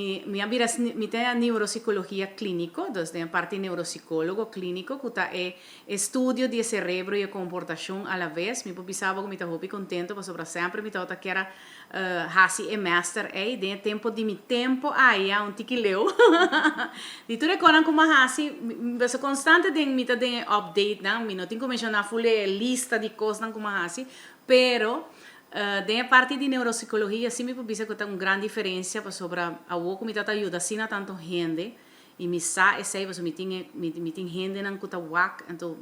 Mi a bira, mi tin neuropsicologia clinico, dus den parti neuropsicologo clinico, cu ta e estudio di cerebro y comportacion a la vez. Mi por bisa bo cu mi ta hopi contento, pasobra semper mi tabata kier a haci e master ey, den e tempo di mi tempo aya, un tiki leu. Di tur e cosnan cu mi a haci, mi ta constante den, mi ta den e update nan, mi no tin cu menciona full e lista di cosnan cu mi a haci, pero den e parti di neuropsicologia si mi por bisa cu ta un gran diferencia, pasobra awo cu mi ta ta yuda asina tanto hende y mi sa esey, pasobra mi tin e mi tin hendenan cu ta wak, anto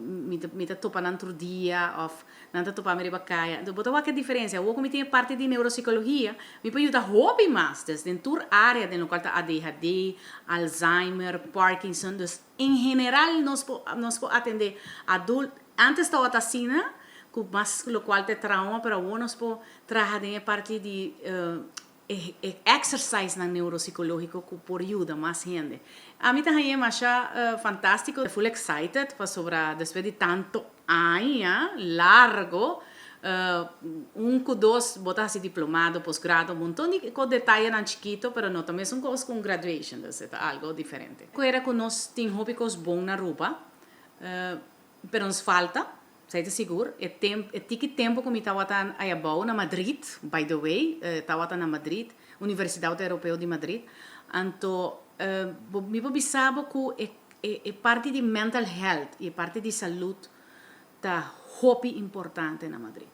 mi ta topa nan tur dia of nan ta topa mi riba caya. Anto bo ta wak e diferencia. Awo cu mi tin e parti di neuropsicologia, mi por yuda hopi mas, dus den tur area den locual ta ADHD, Alzheimer, Parkinson, dus en general nos por atende adulto. Antes tabata asina, cu mas locual ta trauma, pero awo nos por traha den e parti di e exercise na neuropsicologico cu por yuda mas hende. Ami ta haña masha fantastico, full excited pasobra despues di tanto aña largo, un cu dos, bo ta haci diplomado, posgrado, un monton di detaye nan chikito, pero no ta mesun cos cu un graduation, dus ta algo diferente. Era cu nos tin hopi cos bon na Aruba, pero nos falta, esey ta sigur, e tempo, e tiki tempo cu mi tabata ayabou na Madrid, by the way, tabata na Madrid, Universidad Europeo di Madrid, anto mi por bisa bo cu e parti di mental health y e parti di salud ta hopi importante na Madrid.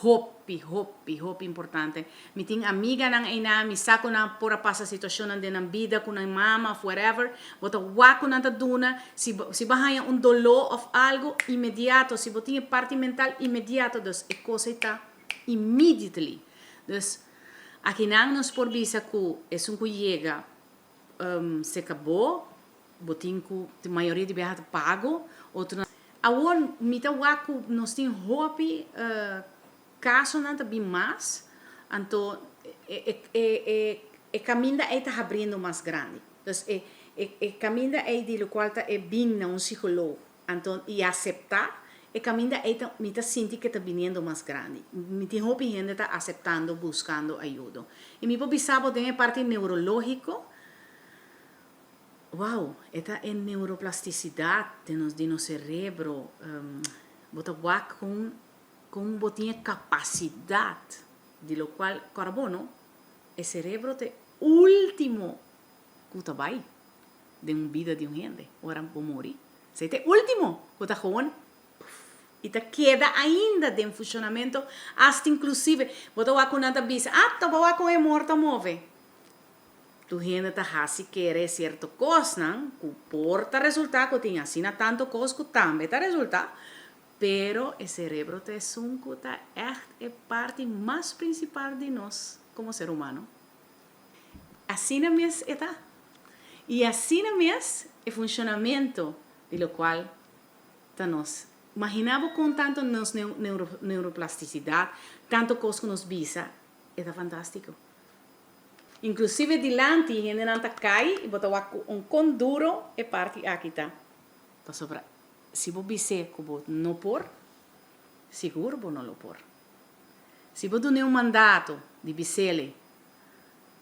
Hopi, hopi, hopi importante. Mi tin amiganan eynan, mi sa cu nan por a pasa situacionnan den nan bida cu nan mama of whatever, bo ta wak cu nan ta duna, si bo haya un dolor of algo, inmediato, si bo tin e parti mental, inmediato, dus e cos ta immediately. Dus akinan nos por bisa cu esun cu yega serca bo, bo tin cu mayoria di biaha ta pago, otro. Awor mi ta wak cu nos tin hopi casonan ta bin mas, anto e caminda ey ta abriendo mas grandi. Dus e caminda ey di locual ta e bin na un psicologo, anto y acepta, e caminda ey ta, mi ta sinti cu ta biniendo mas grandi. Mi tin hopi hende ta aceptando, buscando ayudo. Y mi por bisa bo den e parti neurologico, wow, e ta e neuroplasticidad di nos cerebro, bo ta wak con bo tin e capacidad di locual, carbono, e cerebro ta e ultimo cu ta bay den un bida di un hende, ora bo muri. Esey ta e ultimo cu ta gewoon y ta keda ainda den funcionamento, hasta inclusive, bo ta wak cu nan ta bisa, "Ah, ta bo wak con e morto a move." Tur hende ta hasi kere cierto cosnan cu por ta resulta cu tin asina tanto cos cu tambe ta resulta, pero e cerebro ta esun cu ta echt e parti mas principal di nos como ser humano. Asina mes e ta. Y asina mes e funcionamento di locual ta nos. Imagina bo con tanto nos neuroplasticidad, tanto cos cu nos bisa, e ta fantastico. Inclusive dilanti, hendenan ta cay y bo ta wak un con duro e parti aki ta. Pasobra, si bo bis'e cu bo no por, sigur bo no lo por. Si bo duna un mandato di bis'ele,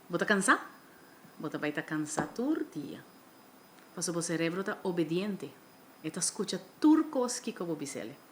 bo ta cansa, bo ta bay ta cansa tur dia. Pasobra bo cerebro ta obediente, e ta scucha tur cos kico bo bis'ele.